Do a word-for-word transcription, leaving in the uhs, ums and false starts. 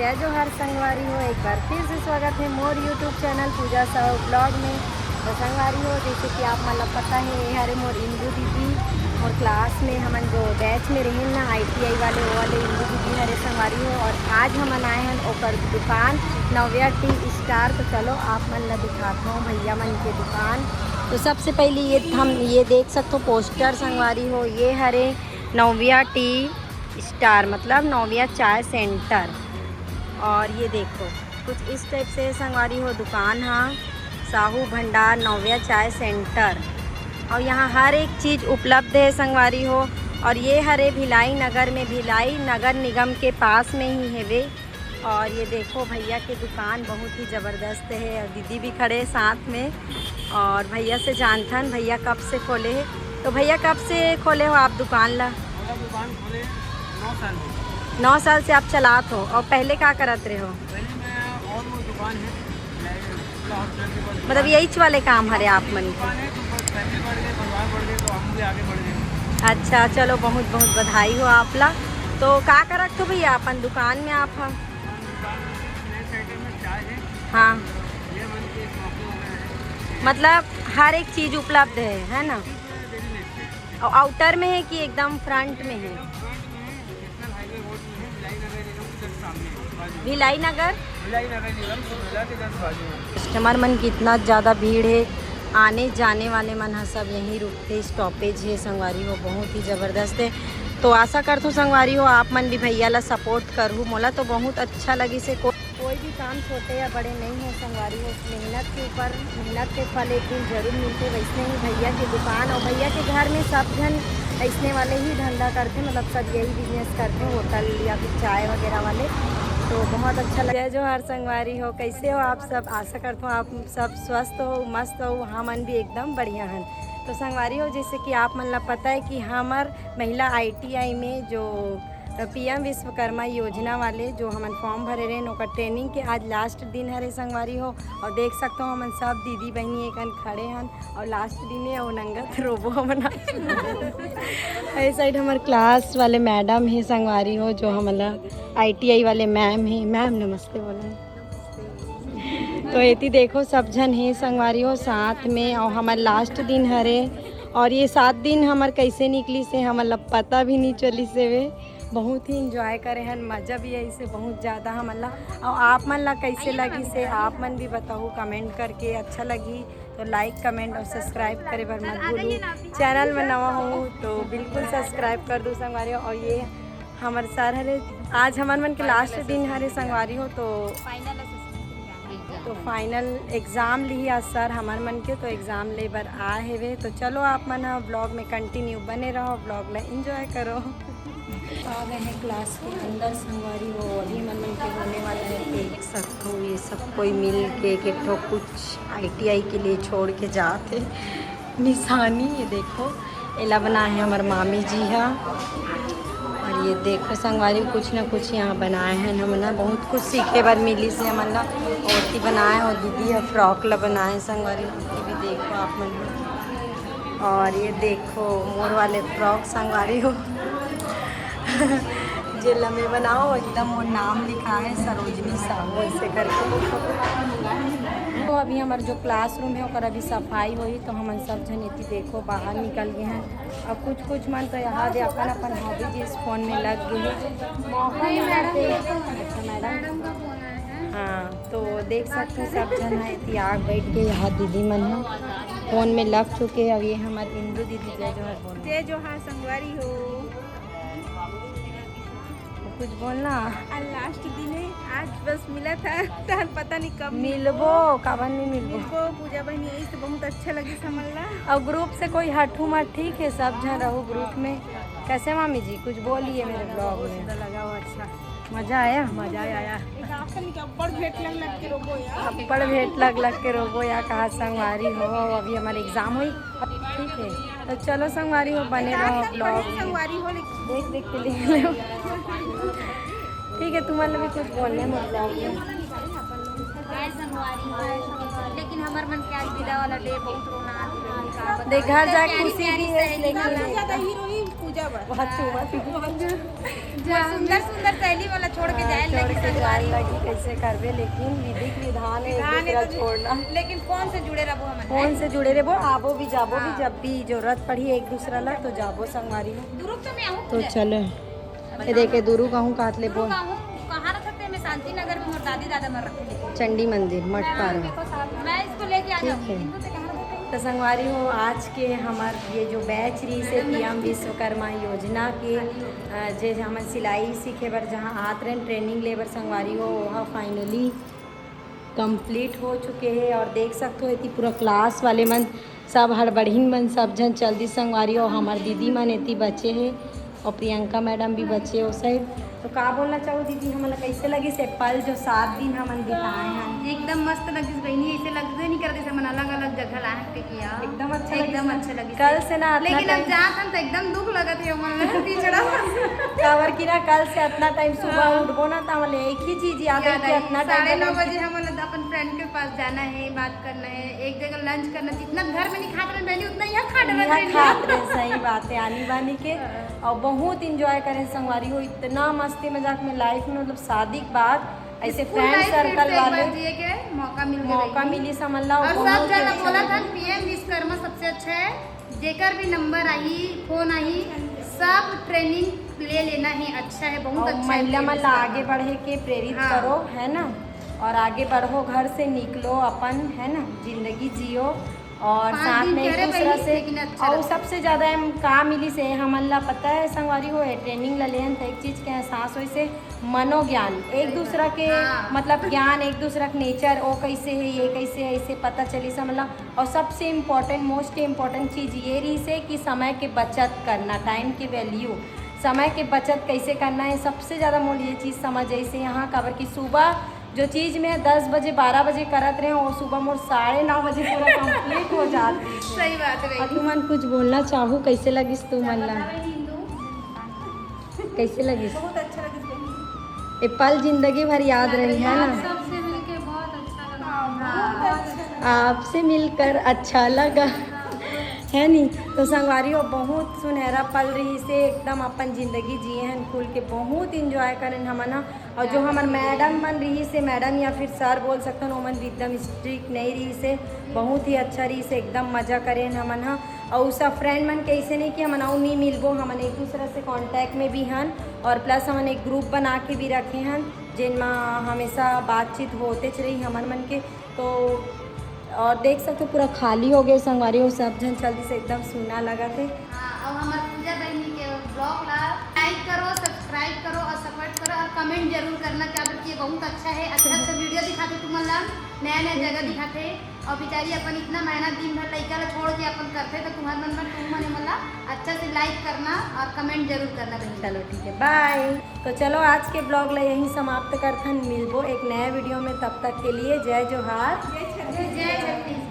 जय जोहार संगवारी हो, एक बार फिर से स्वागत है मोर YouTube चैनल पूजा साहू ब्लॉग में। तो संगवारी हो, जैसे कि आप मन ला पता है, ये हरे मोर इंदू दीदी, मोर क्लास में हमन जो बैच में रहेन ना, आईटीआई वाले, वो वाले इंदू दीदी हरे संगवारी हो। और आज हमन आए हैं ओकर दुकान नव्या टी स्टार। तो चलो, आप मन ला दिखाता हूँ भैया मन के दुकान। तो सबसे पहले ये हम ये देख सकते हो पोस्टर संगवारी हो, ये हरे नव्या टी स्टार, मतलब नव्या चाय सेंटर। और ये देखो, कुछ इस टाइप से संगवारी हो दुकान हा, साहू भंडार नव्या चाय सेंटर। और यहाँ हर एक चीज़ उपलब्ध है संगवारी हो। और ये हरे भिलाई नगर में, भिलाई नगर निगम के पास में ही हेवे। और ये देखो, भैया के दुकान बहुत ही ज़बरदस्त है और दीदी भी खड़े साथ में। और भैया से जानथन, भैया कब से खोले है। तो भैया, कब से खोले हो आप दुकान ला? हमारा दुकान खोले नौ साल हो गए। नौ साल से आप चलात हो। और पहले का करत रहे हो? पहले मैं और वो दुकान है, मैं पूरा हॉस्टल के पास मतलब दुकान यही वाले काम हरे आप मन के? दुकान है, तो बस फैमिली बढ़ गई, परिवार बढ़ गए, तो हम भी आगे बढ़ गए। अच्छा, चलो, बहुत बहुत बधाई हो आप ला। तो का करत हो भैया अपन दुकान में आप ह? दुकान में स्नैक्स आइटम में चाय है। हाँ। ये मन के कॉफी वगैरह है। मतलब हर एक चीज़ उपलब्ध है, है ना? डेली लेते हैं। और आउटर में है कि एकदम फ्रंट में है? फ्रंट में है, नेशनल हाईवे रोड में है, भिलाई नगर निगम के जस्ट सामने है, बाजू में। भिलाई नगर? भिलाई नगर निगम सुबेला के जस्ट बाजू में। कस्टमर मन की इतना ज़्यादा भीड़ है, आने जाने वाले मन ह सब यहीं रुकते। स्टॉपेज है संगवारी हो, बहुत ही ज़बरदस्त है। तो आशा करथूँ संगवारी हो, आप मन भी भैया ला सपोर्ट करहू। मोला तो बहुत अच्छा लगिस हे। को-, कोई भी काम छोटे या बड़े नहीं हो संगवारी हो, मेहनत के ऊपर, मेहनत के फल एक दिन जरूर मिलथे। वैसने ही भैया के दुकान और भैया के घर में सब झन ऐसने वाले ही धंधा करथे, मतलब सब यही बिजनेस करथे, होटल या फिर चाय वगैरह वाले। तो बहुत अच्छा लगा। जय जोहार संगवारी हो, कैसे हो आप सब? आशा करथूँ आप सब स्वस्थ हो, मस्त हो, हमन भी एकदम बढ़िया हन। तो संगवारी हो, जैसे कि आप मन ला पता है कि हमर महिला आईटीआई में जो पीएम विश्वकर्मा योजना वाले जो हमन फॉर्म भरे रहेन, ओकर ट्रेनिंग के आज लास्ट दिन हरे संगवारी हो। और देख सकते हो, हमन सब दीदी बहिनी एकन खड़े हन और लास्ट दिन है, वो नंगत रोबो हमन। ए साइड हमर क्लास वाले मैडम हे संगवारी हो, जो हमला आईटीआई वाले मैम हे। मैम, नमस्ते बोला। तो एती देखो, सब झन हे संगवारी हो साथ में, और हमर लास्ट दिन हरे। और ये सात दिन हमर कैसे निकलिस हे, हमन ला पता भी नहीं चलिस हे। बहुत ही एंजॉय करे हन, मज़ा भी आइस हे बहुत ज़्यादा हमन ला। और आप मन ला कैसे लगिस हे, आप मन भी बताहू कमेंट करके। अच्छा लगी तो लाइक, कमेंट और सब्सक्राइब करे बर मत भूलू। चैनल में नवा हो तो बिल्कुल सब्सक्राइब कर दू संगवारी हो। और ये हमर सर हरे, आज हमर मन के लास्ट दिन हरे संगवारी हो, तो तो फाइनल एग्जाम लिही आज सर हमर मन के, तो एग्जाम ले बर आए हेवे। तो चलो, आप मन ह ब्लॉग में कंटिन्यू बने रहो, ब्लॉग ला एंजॉय करो। आ गए हैं क्लास के अंदर संगवारी हो, अभी हमर मन के होने वाला है, देख सकते हो ये सब कोई मिल के एक ठो कुछ आईटीआई के लिए छोड़ के जात हे निशानी। ये देखो, एला बनाए हे हमर मामी जी हा। और ये देखो संगवारी, कुछ ना कुछ यहाँ बनाए हैं हमन ह। बहुत कुछ सीखे बर मिलिस हे हमन ला। ओती बनाए हो दीदी ह, फ्रॉक ला बनाए संगवारी, ओती भी देखो आप मन ह। और ये देखो मोर वाले फ्रॉक संगवारी हो। जेला मैं बनाओ, एकदम वो नाम लिखा है सरोजनी साहू ऐसे करके। तो अभी हमर जो क्लासरूम है, ओकर अभी सफाई होही, तो हमन सब झन एती देखो बाहर निकल गए हैं। और कुछ कुछ मन तो यहाँ दे अपन अपन हॉबी जिस फोन में लग गए हैं। मौका नहीं मिला मैडम, तो अच्छा मैडम। मैडम का फोन आया है। हाँ, तो देख सकते हैं सब झन है एती आग बैठ के यहाँ दीदी मन है फोन में लग चुके हैं। अब ये हमारे इंदू दीदी, जय जोहार बोलो। जय जोहार संगवारी हो। कुछ बोलना। आज लास्ट दिन है, आज बस मिला था, तो पता नहीं कब मिलबो, काबर नहीं मिलबो। मिलबो, पूजा बहनी आई तो बहुत अच्छा लगे समझ ला। और ग्रुप से कोई हटू मत, ठीक है, सब झन रहो ग्रुप में। कैसे मामी जी, कुछ बोलिए मेरे ब्लॉग में। सुंदर लगा हो, अच्छा। मजा आया? मजा आया। अब्बड़ भेंट लग लग के रोबो या। अब्बड़ भेंट लग लग के रोबो या, कहा संगवारी हो, अभी हमारे एग्जाम हुई। ठीक है, तो चलो संगवारी हो, बने रहो ब्लॉग में। संगवारी हो, लेकिन देख देख के लिख लो। ठीक है, तुम्हारे भी कुछ बोलने हैं ब्लॉग में। हाय संगवारी हो, लेकिन हमर मन के आज विदा वाला डे बहुत रोना आत हे। देख, घर जाके खुशी भी है, लेकिन ज्यादा हीरोइन पूजा बर। बहुत सुंदर सुंदर सहेली वाला छोड़ के जाए। छोड़ के जाए लगी, कैसे करबे, लेकिन विधिक विधान है एक दूसरा छोड़ना। लेकिन फोन से जुड़े रहबो हमन। फोन से जुड़े रहबो, आबो भी जाबो भी, जब भी जरूरत पड़ी एक दूसरा ला तो जाबो संगवारी हो। दुरुग तो मैं आऊँ तो चलो, ये देखे दुरुग आहूँ काट ले बोल। कहाँ रखते हैं? मैं शांति नगर में मोर दादी दादा मर रखते हैं। चंडी मंदिर मठ पार में। मैं इसको लेके आ जाऊँगी। तो संगवारी हो, आज के हमर ये जो बैच रही से पीएम विश्वकर्मा योजना के, अ, जे हमन सिलाई सीखे बर जहाँ आत रहन ट्रेनिंग ले बर संगवारी हो, वह फाइनली कंप्लीट हो चुके हैं। और देख सकते हो, एती पूरा क्लास वाले मन सब हड़बड़िन मन सब झन चल दी संगवारी हो। हमर दीदी मन एती बचे हैं और प्रियंका मैडम भी बचे हो साइड। तो का बोलना चाहू दीदी, हमन ला कैसे लगिस ये पल जो सात दिन हमन बिताए हैं? एकदम मस्त लगिस बहिनी, ऐसे लगते नहीं करते हमन अलग अलग जगह ला हट के किया। एकदम अच्छा एकदम लगिस। अच्छा लगिस। कल से ना अतना लेकिन अब टाइम जात हन तो एकदम दुख लगत है हमन ला पिछड़ा। काबर कि ना कल से अतना टाइम सुबह उठबो ना तो हमन ला एक ही चीज याद है कि अतना साढ़े टाइम नौ बजे हमन ला अपन फ्रेंड के पास जाना है, बात करना है, एक जगह लंच करना, जितना घर में नहीं खात रहन बहनी उतना यहाँ खा डरत यहाँ रहन। खात रहे, सही बात है आनी बानी के। और बहुत इंजॉय करें संगवारी हो, इतना मस्ती मजाक में लाइफ में, मतलब शादी के बाद ऐसे स्कूल फ्रेंड लाइफ फिर सर्कल से एक वाले बार जिए के मौका मिल गया मौका बहिनी। मिली समझ ला। और सब जन बोला था पीएम विश्वकर्मा सबसे अच्छा है, जेकर भी नंबर आई, फोन आई, सब ट्रेनिंग ले लेना है, अच्छा है, बहुत और अच्छा महिला है मन ला आगे बढ़े के प्रेरित हाँ। करो, है ना, और आगे बढ़ो, घर से निकलो अपन, है ना, जिंदगी जियो और पाँच साथ दिन में एक करे दूसरा पहले, से। लेकिन अच्छा और लगा। सबसे ज्यादा हम का मिली से हमन ला पता है संगवारी हो, ट्रेनिंग ला लेहन तो एक चीज के एहसास होई से मनोज्ञान, एक दूसरा के हाँ। मतलब ज्ञान, एक दूसरा के नेचर, ओ कैसे है, ये कैसे है, ऐसे पता चली से मतलब। और सबसे इम्पोर्टेंट, मोस्ट इम्पोर्टेंट चीज ये रही से कि समय के बचत करना, टाइम के वैल्यू, समय के बचत कैसे करना है, सबसे ज्यादा मोर ये चीज समझ आई से यहाँ, काबर कि सुबह जो चीज मैं दस बजे बारह बजे करत रहे वो सुबह मोर साढ़े नौ बजे पूरा कंप्लीट हो जाती है। सही बात है और भाई। तुमन कुछ बोलना चाहू, कैसे लगिस तुमन ला? कैसे लगिस? बहुत अच्छा लगिस बहिनी। ये पल जिंदगी भर याद रही है ना। सबसे मिलके बहुत अच्छा लगा। आपसे मिलकर अच्छा लगा, है नी? तो संगवारी हो, बहुत सुनहरा पल रही से एकदम अपन जिंदगी जिए हैं खुल के, बहुत इंजॉय करें हमन ह। और जो हमर मैडम मन रही से, मैडम या फिर सर बोल सकथन, ओमन भी एकदम स्ट्रिक्ट नहीं रही से, बहुत ही अच्छा रही से, एकदम मजा करें हमन ह। और सब फ्रेंड मन कैसे नहीं कि हमन अउ नहीं मिलबो, हमन एक दूसरा से कांटेक्ट में भी हन और प्लस हमन एक ग्रुप बना के भी रखे हन, जिन मा हमेशा बातचीत होतेच रही हमर मन के। तो और देख सकते हो पूरा खाली हो गए संगवारी हो, सब झन चल दी से एकदम सूना लगा थे। हाँ, और हमारे पूजा बहनी के ब्लॉग ला लाइक करो, सब्सक्राइब करो और सपोर्ट करो और कमेंट जरूर करना, क्या बोलती है बहुत अच्छा है, अच्छा अच्छा वीडियो दिखाते तुम ला, नया नया जगह दिखाते। और बेचारी अपन इतना मेहनत दिन भर लड़का ला छोड़ के अपन करते तो तुम्हारे मन में तुम मने मला अच्छा से लाइक करना और कमेंट जरूर करना बहनी। चलो ठीक है, बाय। तो चलो आज के ब्लॉग ला यहीं समाप्त करथन, मिलबो एक नया वीडियो में, तब तक के लिए जय जोहार। जय छत्तीस।